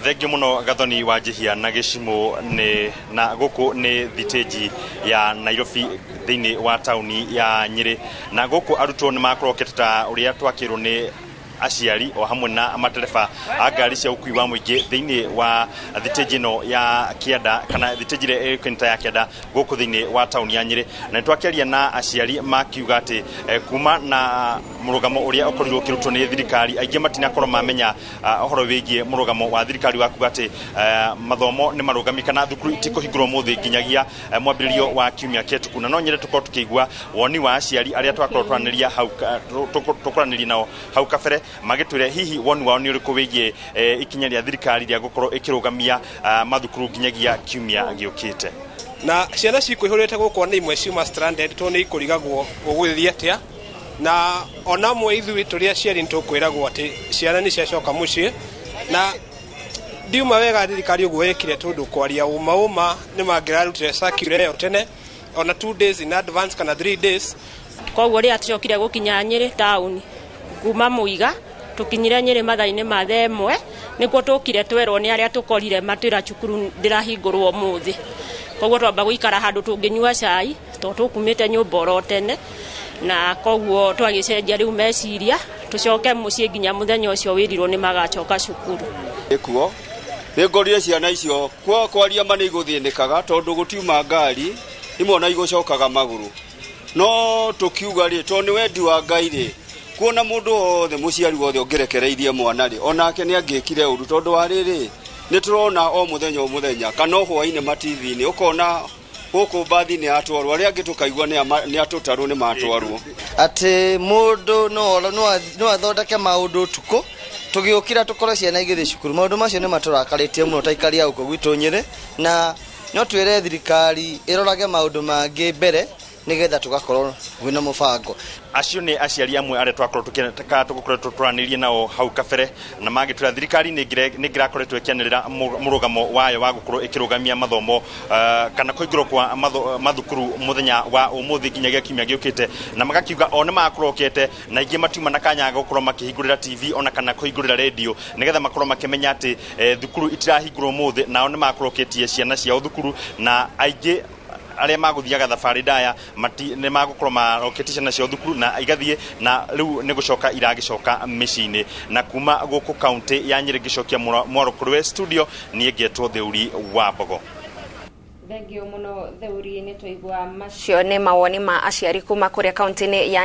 Thengiũ mũno Gathoni wa Njihia na Gĩcimũ nĩ na gũkũ nĩ thitĩnji ya Nairobi thĩinĩ wa taũni ya Nyĩrĩ, na gũkũ arutwo nĩ makorokete ta ũrĩa twakĩrwo nĩ aciari o hamwe na matereba a ngari cia ũkui wa mũingĩ thĩinĩ wa thitĩnji ĩno ya kĩanda kana thitĩnji ĩrĩa ĩũĩkaine ta ya kĩanda gũkũ thĩinĩ wa taũni ya Nyĩrĩ. Na nĩ twakĩaria na aciari makiuga atĩ kuma na mũrũgamo ũrĩa ũkorirwo ũkĩrutwo nĩ thirikari, aingĩ matinakorwo mamenya ũhoro wĩgiĩ mũrũgamo wa thirikari wa kuga atĩ mathomo nĩ marũgami kana thukuru itikũhingũrwo mũthĩ nginyagia mwambĩrĩrio wa kiumia kĩhĩtũku. Na no nyende tũkorwo tũkĩigua woni wa aciari arĩa twakorwo twaranĩria hau tũkwaranĩria nao hau kabere, magĩtwĩre hihi woni wao nĩ ũrĩkũ wĩgiĩ ikinya rĩa thirikari rĩa gũkorwo ĩkĩrũgamia mathukuru nginyagia kiumia gĩũkĩte. Na ciana cikwĩhũrĩte gũkũ nĩ imwe ciuma stranded tondũ nĩ ikũrigagwo gũgũthiĩ atĩa, na ona amwe ithuĩ tũrĩ aciari nĩ tũkwĩragwo atĩ ciana nĩ ciacoka mũciĩ. Na ndiuma wega thirikari ũguo ĩkire, tondũ kwaria ũma ũma nĩ mangĩrarutire circular ĩyo tene, ona 2 days in advance kana 3 days. Koguo rĩrĩa tũcokire gũkinya Nyĩrĩ taũni kuma Mũiga, tũkinyire Nyĩrĩ mathaa-inĩ ma 1:00, nĩkuo tũkire twerwo nĩ arĩa tũkorire matwĩra cukuru ndĩrahingũrwo ũmũthĩ. Koguo twamba gũikara handũ tũngĩnyua cai tondũ tũkumĩte nyũmba oro tene, na koguo twagĩcenjia rĩu meciria tũcoke mũciĩ nginya mũthenya ũcio wĩrirwo nĩ magacoka cukuru. Kuo nĩ ngorire ciana icio kwa kwaria ma nĩ igũthĩnĩkaga tondũ gũtiuma ngari imwe na igũcokaga magũrũ, no tũkiuga rĩ, tondũ nĩ wendi wa Ngai rĩ, kuona mũndũ wothe, mũciari wothe ũngĩrekereirie mwana rĩ, onake nĩ angĩkire ũru, tondũ wa rĩrĩ nĩ tũrona o mũthenya o mũthenya kana o hwainĩ ma TV-inĩ, ũkona gũkũ mbathi nĩ yatwarwo, arĩa angĩ tũkaigua nĩ atũtarwo nĩ matwarwo. Atĩ mũndũ no athondeke maũndũ ũtukũ, tũgĩũkĩra tũkore ciana igĩthiĩ cukuru. Maũndũ macio nĩ matũrakarĩtie mũno ta aikari a gũkũ gwitũ Nyĩrĩ, na no twĩre thirikari ĩrorage maũndũ mangĩ mbere nĩgetha tũgakorwo kwĩna mũbango. Acio nĩ aciari amwe arĩa twakorwo tũgũkoretwo twaranĩirie nao hau kabere, na magĩtwĩra thirikari nĩ ĩngĩrakoretwo ĩkĩanĩrĩra mũrũgamo wayo wa gũkorwo ĩkĩrũgamia mathomo kana kũhingũrwo kwa mathukuru mũthenya wa ũmũthĩ nginyagia kiumia gĩũkĩte, na magakiuga o nĩ makorokete na aingĩ matiuma na kanya ga gũkorwo makĩhingũrĩra TV ona kana kũhingũrĩra radio nĩgetha makorwo makĩmenya atĩ thukuru itirahingũrwo ũmũthĩ. Nao nĩ makoroketie ciana ciao thukuru, na aingĩ arĩa magũthiaga thabarĩ ndaya nĩ magũkorwo maroketie ciana ciao thukuru na igathiĩ, na rĩu nĩ gũcoka iragĩcoka mĩciĩ-inĩ. Na kuma gũkũ kaunti ya Nyĩrĩ, ngĩcokia mwaro kũrĩ studio, niĩ ngetwo Theuri wa Mbogo. Thengio mũno Theuri, nĩ twaigua macio nĩ mawoni ma aciari kuma kũrĩa kaunti-inĩ ya